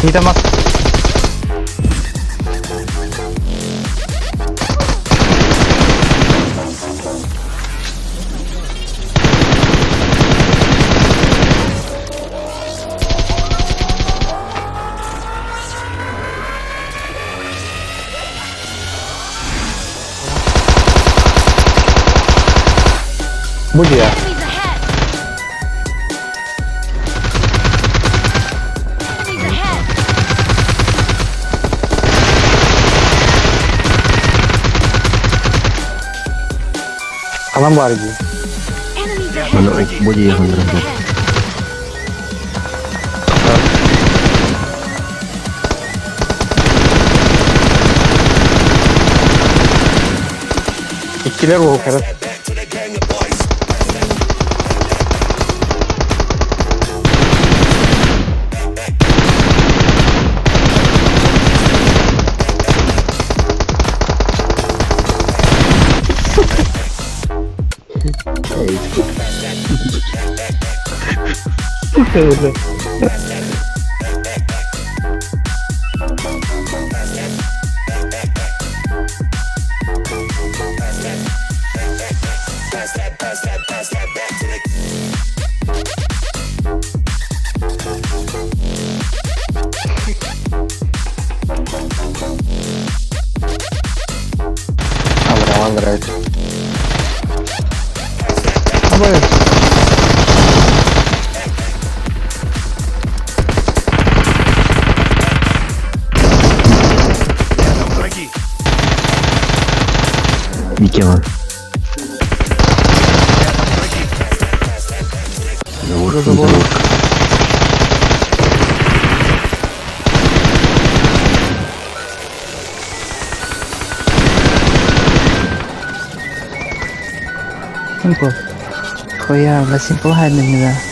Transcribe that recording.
Мита мас. Бу дьиэ. Enemies ahead! Enemies ahead! Ханан баар дии. Enemies ahead! Маны бу дьиэ Enemies ханнара ahead! Иккилэр уһукара. Аллара, аллара. Абай. Рядом враги. Микела. Рядом враги. Забор, За забором. забор. Симпл. Хуя, бля, Симпл лагает на меня.